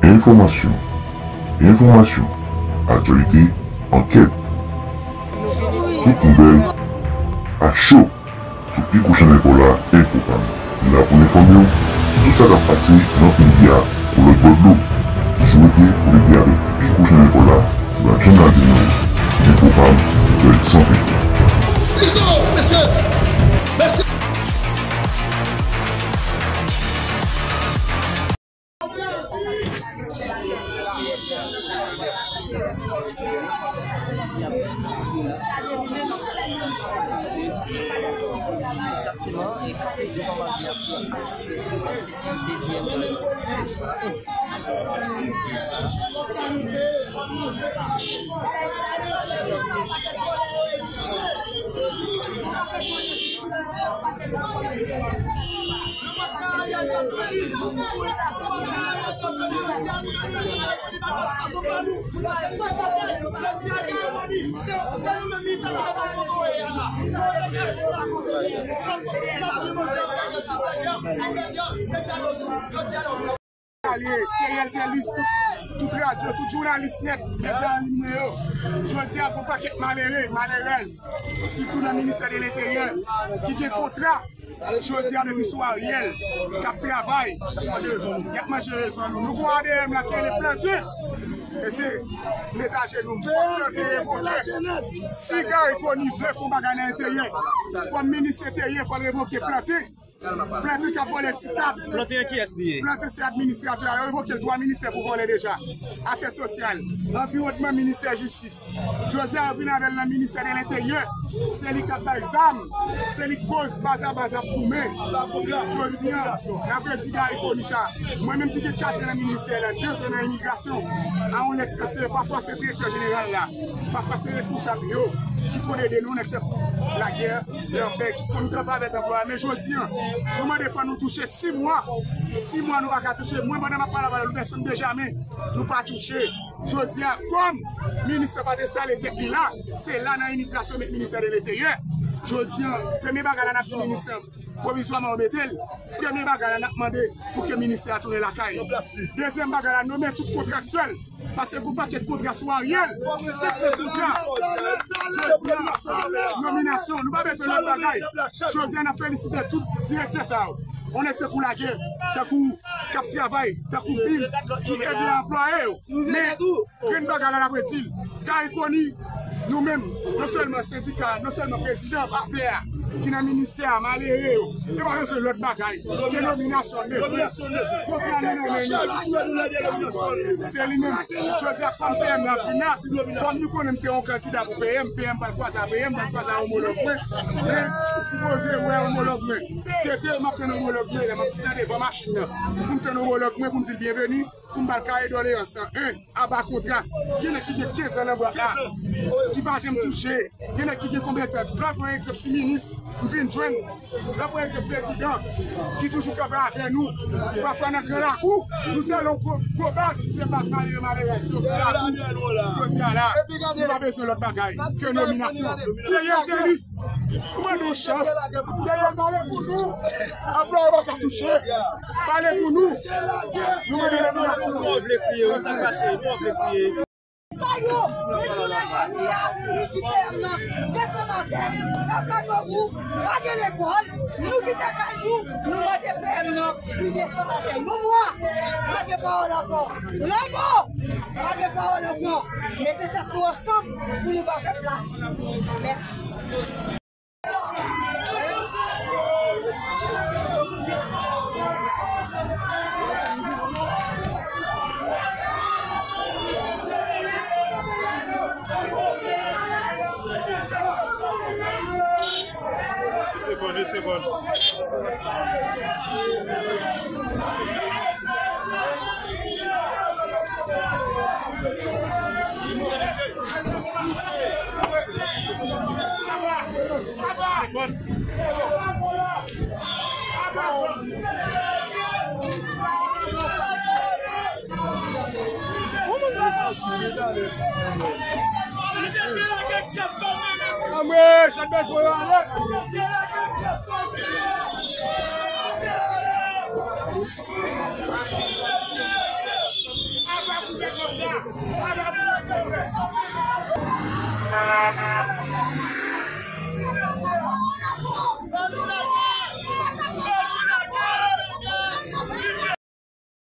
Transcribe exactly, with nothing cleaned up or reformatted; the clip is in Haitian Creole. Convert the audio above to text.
Enfòmasyon, enfòmasyon, aktyalite, ankèt. Tout nouvèl a cho sou Pi Gwo Chanèl pa w la, Enfopam. La pou n enfòme w sou tout sa k ap pase nan peyi a, ou lòt bò dlo. Toujou rete konekte avèk Pi Gwo Chanèl pa w la, nan Channel Avenue, Enfopam, nouvèl san fèk. Izo, mesye! Mèsi! Egzakteman, e kape devan bandi a pou asire sekirite byen mwen. Salye T L T List, tout, tout radyo, tout jounalis nèt, medya an li mwen yo. Jodi a, gon pakèt malere, malerèz, sitou nan ministè de lenteryè, ki gen kontra, jodi a, depi sou Ariel, k ap travay, y ap manje rezon nou. Nou gon A D M la ki rele Planté. E se netaje nou, fòk Planté revoke. Si Garry Conille vle fè yon bagay nan enteryè, kòm minis enteryè, fò l revoke Planté. Planté k ap vòlè ti kab. Planté an kiyès li ye? Planté se administratè a. Yo revoke l twa ministè pou vòlè deja. Afè sosyal, anviwònman, ministè jistis. Jodi a, yo vin avè l nan ministè de lenteryè. Se li k ap bay zam. Se li k koz baz a baz ap goumen. Jodi a, n ap redi Garry Conille sa. Mwen menm ki gen kat an nan ministè la, de zan nan imigrasyon, a yon nèg ke se, pafwa se direktè jeneral la, pafwa se responsab yo ki konn ede nou, nèg tankou Laguerre, Lambert, ki konn kanpe avèk anplwaye. Men jodi a, nou mande fò nou touche sis mwa. Sis mwa nou pa ka touche. Mwen, pandan m ap pale avè w, Louverson Benjamin, nou pa touche. Jodi a, kòm minis lan pa t enstale tèt li la, se la nan imigrasyon met ministè de lenteryè. Jodi a, premye bagay la n ap di minis lan, pwovizwaman yo mete l. Premye bagay la n ap mande pou ke ministè a tounen lakay li. Dezyèm bagay la, nonmen tout kontraktyèl. Paske gon pakèt kontra sou Ariel, senk san kontra. Jodi a, nominasyon, nou pa bezwen lòt bagay. Jodi a, n ap felisite tout direktè sa yo. Yon nèg tankou Laguerre, tankou k ap travay, tankou Bill, ki ede anplwaye yo. Men, grenn bagay la, n ap redi l. Garry Conille, nou menm, non sèlman sendika, non sèlman prezidan, patnè a, ki nan ministè a, malere yo, yo pa bezwen lòt bagay ke nominasyon l bezwen. Kontra li nan men nou. Se li menm. Jodi a, kòm P M nan ap vin la, kòm nou konnen m te yon kandida pou P M, P M pral kwaze a P M, pral kwaze a omològ mwen. Men, m sipoze wè omològ mwen. Tete, m ap tann omològ mwen, lè m ap chita devan machin nan. Pou m tann omològ mwen, pou m di l byenveni, pou m ba l kaye dòleyans lan. En, aba kontra. Gen nèg ki gen kenz an nan bwat la, ki pa janm touche. Gen nèg ki gen konbyen tan. Lè pran egzanp ti minis, m vin jwenn. Lè pran egzanp prezidan, ki toujou kanpe avè nou. Pafwa nan gran lakou, nou se yon gwo, gwo baz ki se baz malere malerèz yo. Jodi a la, nou pa bezwen lòt bagay ke nominasyon. Dèyè tenis, nou mande yon chans. Dèyè pale pou nou. Anplwaye pa ka touche. Pale pou nou. Nou mande nominasyon. Nou vle kriye, wi, sa k pase, nou vle kriye. Sa yo, men jounen jodi a, nou di P M nan, desann atè, pèp la debout, pa gen lekòl, nou kite kay nou, nou mande P M nan, li desann atè. Yon mwa, pa gen pawòl ankò. Lanmò, pa gen pawòl ankò. Mete tèt nou ansanm pou nou ba pèp la souf. Mèsi. Uit segonn, uit segonn. Anmwe, chat bèt voye ale. Deja,